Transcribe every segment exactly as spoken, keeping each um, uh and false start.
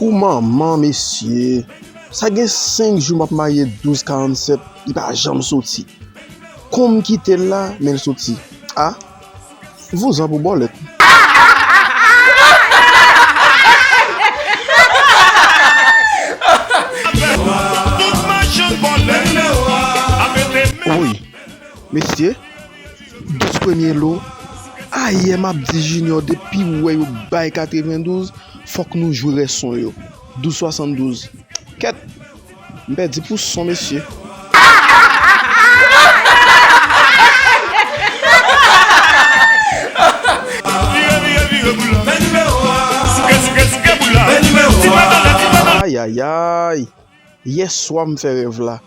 Pou manman, mesye. Sa gen senk jou m ap maye douz karannsèt, li pa janm soti. Kon m kite l la, men l soti. A, vouzan pou bòlèt. Wi, mesye, douz premye lo. Ayè, m ap di Junior, depi w wè yo bay katrevendouz, fòk nou jwe rès son yo. Douz swasanndouz. Kèt! M pèdi pou son, mesye. Ayayay! Yè swa m fè rèv la.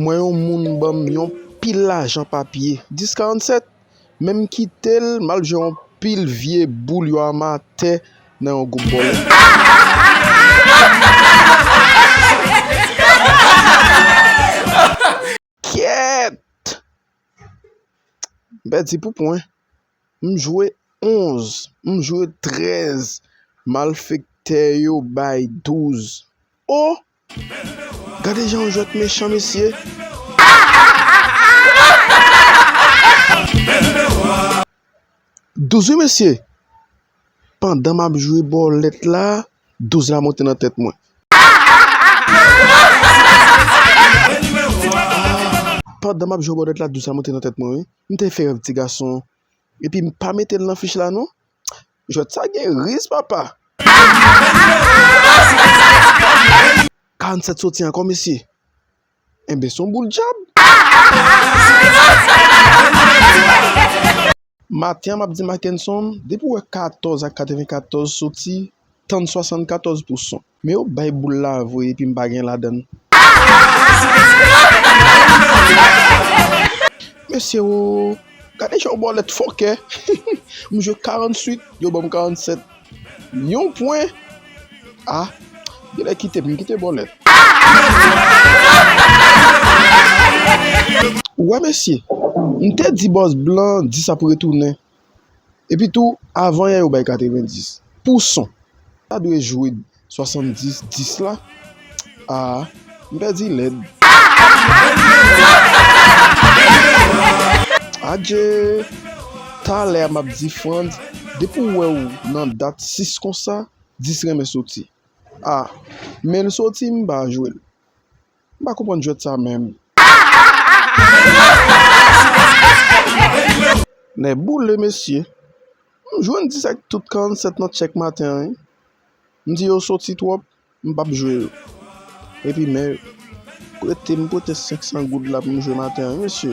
M wè yon moun ban m yon pil lajan papye. Dis karannsèt. Men m kite l, m al jwe yon pil vye boul yo amatè nan yon gwoup bòlèt. Kèt! M pèdi pou pwen. M jwe onz, m jwe trèz. Malfektè yo bay douz. O! Gade jan yon jwèt mechan, mesye. Douz wi, mesye. Pandan m ap jwe bòlèt la, douz la monte nan tèt mwen. Pandan m ap jwe bòlèt la, douz la monte nan tèt mwen, wi. M te fè rèv ti gason. Epi m pa mete l nan fich la, non. Jwèt sa gen risk, papa. Karannsèt soti ankò, mesye. Enben, se yon boul dyab. Maten an, m ap di Mackenson, depi w wè katòz ak katrevenkatòz soti, tann swasannkatòz pou son. Men yo bay boul la vre, epi m pa gen ladann. Mesye o, gade jan yon bòlèt fòkè. M jwe karantuit, yo ban m karannsèt. Yon pwen. A, genlè kite m, m kite bòlèt. Ou wè, mesye, m te di bòs blan dis ap retounen. Epi tou, avan yè yo bay katrevendis pou son. Sa dwe jwe swasanndis dis la. A, m pèdi lèd. Adje! Talè a m ap di Frantz, depi w wè w nan dat sis konsa, dis renmen soti. A, men l soti, m pa jwe l. M pa konprann jwèt sa menm. Nèboule, mesye. M jwenn dis ak tout karannsèt nan tchèk maten an, wi. M di yo soti twòp, m p ap jwe yo. Epi men, prete m prete senk san goud la pou m jwe maten an, wi, mesye.